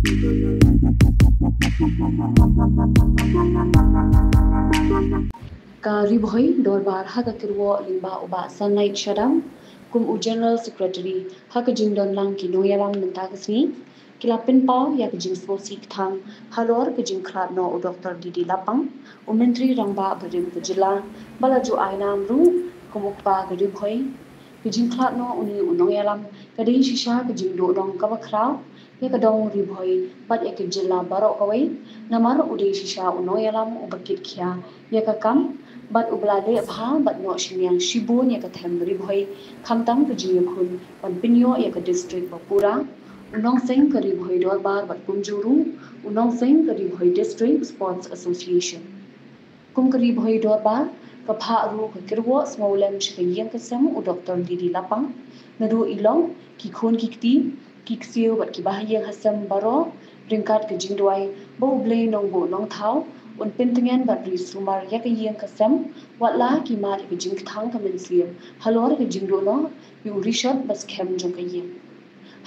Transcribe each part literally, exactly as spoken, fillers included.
Ka Ri Bhoi Dorbar ha ka kyrwoh lyngba u Bah Sunlight Shadap kum u General Secretary. Ha ka jingdon lang ki nongïalam mynta ka sngi, ki la pynpaw ïa ka jingsngewsih kthang halor ka jingkhlad noh u Doktor D D Lapang, u Myntri Rangbah barim ka jylla, ba la ju ai nam ruh kum u kpa ka Ri Bhoi. Ka jingkhlad noh une u nongïalam ka dei shisha ka jingduhnong kaba khraw ïa ka dong Ri Bhoi bad ïa ka jylla baroh kawei, namar u dei shisha u nongïalam uba kitkhia ïa ka kam bad uba la leh bha bad noh synñiang shibun ïa ka them Ri Bhoi, khamtam ka jingïakhun ban pynïoh ïa ka district ba pura. U nongseng ka Ri Bhoi Dorbar bad kumjuh ruh u nongseng ka Ri Bhoi District Sports Association. Kum ka Ri Bhoi Dorbar, ka phah ruh ka kyrwoh sngewlem sha ka ïing ka sem u Doktor D D Lapang. Naduh i long, ki khun ki kti, ki ksiew bad ki bahaïing hasem baroh, ryngkat ka jingduwai ba U Blei Nongbuh Nongthaw un pyntngen bad ri sumar ïa ka ïing ka sem, watla ki mad ïa ka jingkthang ka mynsiem halor ka jingduh noh ïa u rishot ba skhem jong ka ïing.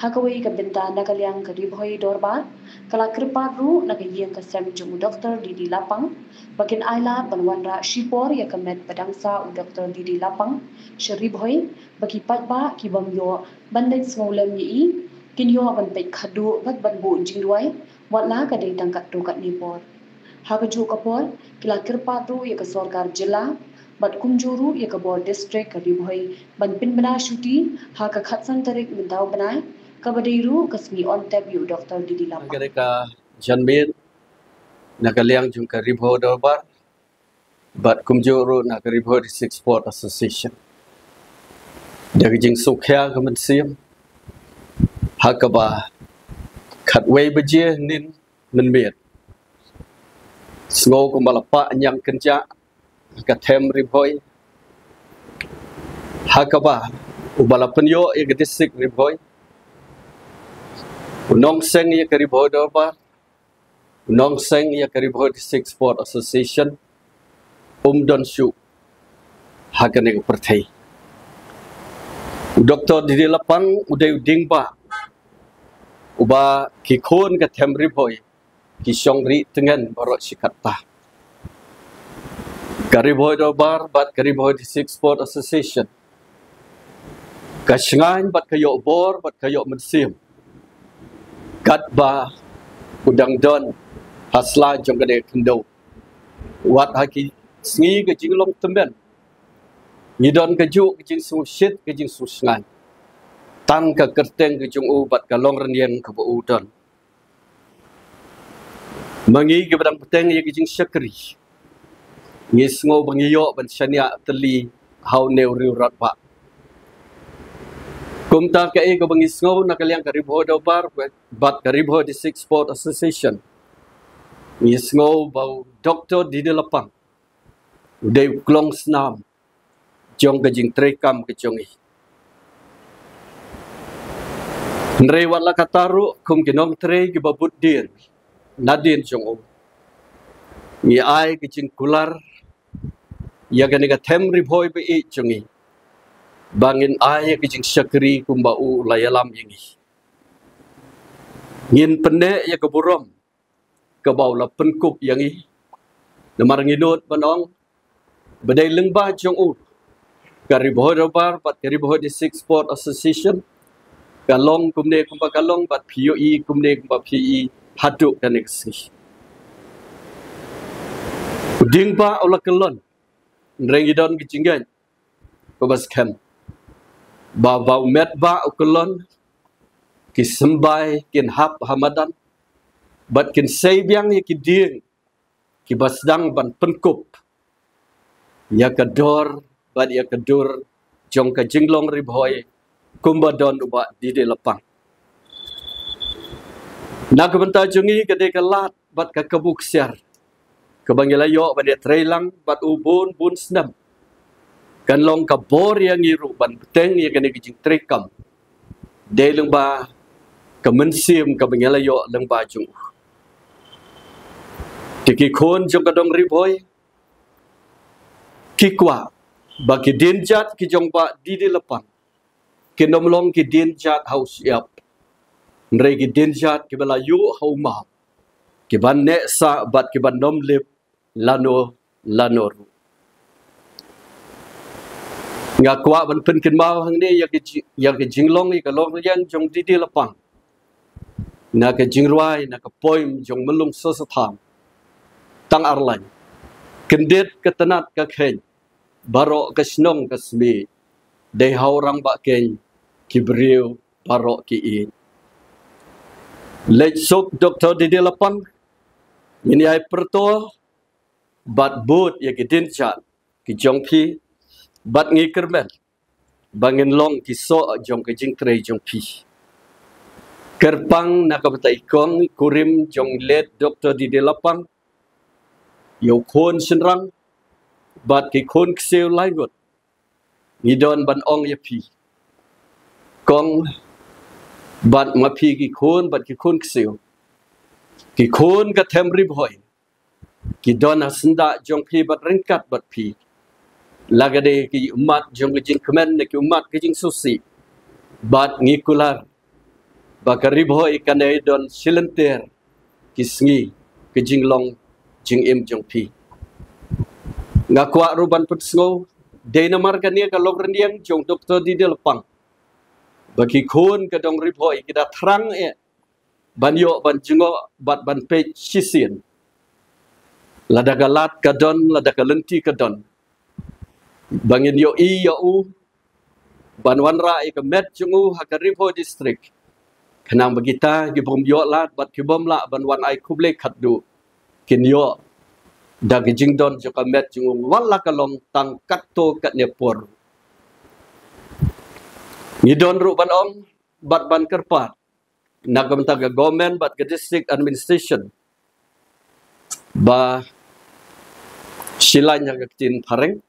Ha kawei ka bynta, na ka liang ka Ri Bhoi Dorbar ka la kyrpad ruh na ka ïing ka sem jong u Doktor D D Lapang ba kin ailad ban wanrah shipor ïa ka met ba dang sah u Doktor D D Lapang sha Ri Bhoi, ba ki paidbah ki bym ïoh ban leit sngewlem ïa i kin ïoh ban peit khadduh bad ban buh jingduwai, watla ka dei tang katto katne por. Ha kajuh ka por, ki la kyrpad ruh ïa ka sorkar jylla bad kumjuh ruh ïa ka bor district ka Ri Bhoi ban pynbna shuti ha ka khatsan tarik mynta u bnai, kaba dei ruh ka sngi on tep ïa u Doktor D D Lapang. Ka dei ka janmiet na ka liang jong ka Ri Bhoi Dorbar bad kumjuh ruh na ka Ri Bhoi District Sport Association. Da ka jingsngewkhia ka mynsiem, ha kaba khatwei baje nin mynmiet, sngew kumba la pah ñiang kynjah ka them Ri Bhoi, ha kaba uba la pynïoh ïa ka district Ri Bhoi, u nongseng ïa ka Ri Bhoi Dorbar, u nongseng ïa ka Ri Bhoi District Sport Association, um don shuh ha kane ka pyrthei. U Doktor D D Lapang u dei u dieng bah uba ki khun ka them Ri Bhoi ki shong rieh tngen baroh shi katta. Ka Ri Bhoi Dorbar bad ka Ri Bhoi District Sport Association ka shngaiñ bad ka ïoh bor bad ka ïoh mynsiem katba u dang don ha sla jong kane ka khyndew. Wat ha ki sngi ka jinglong tymmen, ngi don kajuh ka jingsngewsih ka jingsngewshngaiñ tang ka kyrteng ka jong u bad ka longrynïeng kaba u don. Ma ngi kiba dang bteng ïa ka jingshakri, ngi sngew ba ngi ïoh ban shaniah tylli ha une u riew radbah. Kumta kaei kaba ngi sngew na ka liang ka Ri Bhoi Dorbar bad ka Ri Bhoi District Sport Association, ngi sngew ba u Doktor D D Lapang u dei u klong snam jong ka jingtrei kam ka jong ngi. Hynrei wat la katta ruh, kum ki nongtrei kiba bud dien nadien jong u, ngi ai ka jingkular ïa kane ka them Ri Bhoi ba ïeit jong ngi ba ngin ai ïa ka jingshakri kumba u la ïalam ïa ngi. Ngin pynneh ïa ka burom kaba u la pynkup ïa ngi. Namar ngi nud ban ong ba dei lyngba jong u ka Ri Bhoi Dorbar bad ka Ri Bhoi District Sport Association ka long kumne kumba ka long bad phi ïohi kumne kumba phi ïohi haduh kane ka sngi. U dieng bah u la kyllon, hynrei ngi don ka jingngeit kaba skhem ba ba u met bah u kyllon, ki symbai kin hap ha madan bad kin sei biang ïa ki dieng kiba sdang ban pynkup ïa ka dor bad ïa ka dur jong ka jinglong Ri Bhoi kumba don u Bah D D Lapang. Na ka bynta jong ngi ka dei ka lad bad ka kabu ksiar kaba ngi la ïoh ban ïatrei lang bad u bun bun snem. Kan long ka bor ïa ngi ruh ban bteng ïa kane ka jingtrei kam dei lyngba ka mynsiem kaba ngi la ïoh lyngba jong u. Te ki khun jong ka dong Ri Bhoi ki kwah ba ki dienjat ki jong Bah D D Lapang kin ym long ki dienjat ha u shyiap. Hynrei ki dienjat kiba la ïuh ha u maw, kiban neh sah bad kiban ym lip lano lano ruh. Nga kwah ban pynkynmaw hangne ïa ka ji-, ïa ka jinglong, ïa ka longrynïeng jong Didi Lapang na ka jingrwai, na ka poem jong Myllung Soso Tham. Tang ar lain. Kyndit ka tnat ka kheiñ, baroh ka shnong ka smiej, dei ha u rangbah keiñ ki briew baroh ki ïeit. Leit suk Doktor Didi Lapang, ngin ïai pyrto bad bud ïa ki dienjat ki jong phi, bad ngi kyrmen ba ngin long ki soh jong ka jingtrei jong phi. Kyrpang na ka bynta i kong i kurim jong late Doktor Didi Lapang, ïa u khun shynrang bad ki khun ksiew lai ngut, ngi don ban ong ïa phi, kong, bad ma phi ki khun bad ki khun ksiew, ki khun ka them Ri Bhoi, ki don ha syndah jong phi bad ryngkat bad phi, la ka dei ki ummat jong ka jingkmen ne ki ummat ka jingsngewsih. Bad ngi kular ba ka Ri Bhoi kan ïai don shilynter ki sngi ka jinglong jingim jong phi. Nga kwah ruh ban pynsngew, dei namar kane ka longrynïeng jong Doktor Didi Lapang ba ki khun ka dong Ri Bhoi ki da thrang eh ban ïoh ban jngoh bad ban peit shisien, lada ka lad ka don, lada ka lynti ka don, ba ngin ïohi ïa u ban wanrah ïa ka met jong u ha ka Ri Bhoi District, khnang ba kita ki bym ïoh lad bad ki bym lah ban wan ai khublei khatduh, kin ïoh da ka jingdon jong ka met jong u, wat la ka long tang katto katne por. Ngi don ruh ban ong bad ban kyrpad na ka bynta ka government bad ka district administration ba shilaiñ ha ka ktien phareng.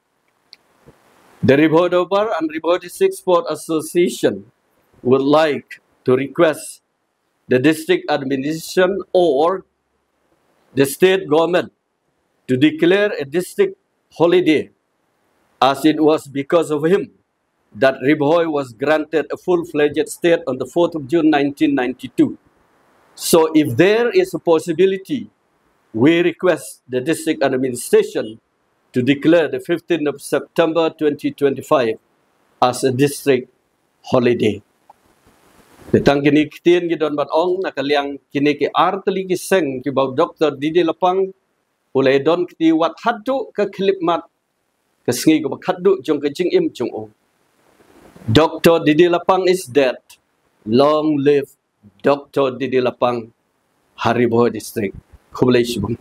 The Ri Bhoi Dorbar and Ri Bhoi District Sport Association would like to request the district administration or the state government to declare a district holiday, as it was because of him that Ri Bhoi was granted a full-fledged state on the fourth of June nineteen ninety-two. So if there is a possibility, we request the district administration to declare the fifteenth of September twenty twenty-five as a district holiday. Te tang kine ki ktien ngi don ban ong na ka liang kine ki artylli ki seng kiba u Doktor Didi Lapang u la ïadon kti wat haduh ka khyllipmat ka sngi kaba khatduh jong ka jingim jong u. Doktor Didi Lapang is dead. Long live Doktor Didi Lapang ha Ri Bhoi District. Khublei shibun.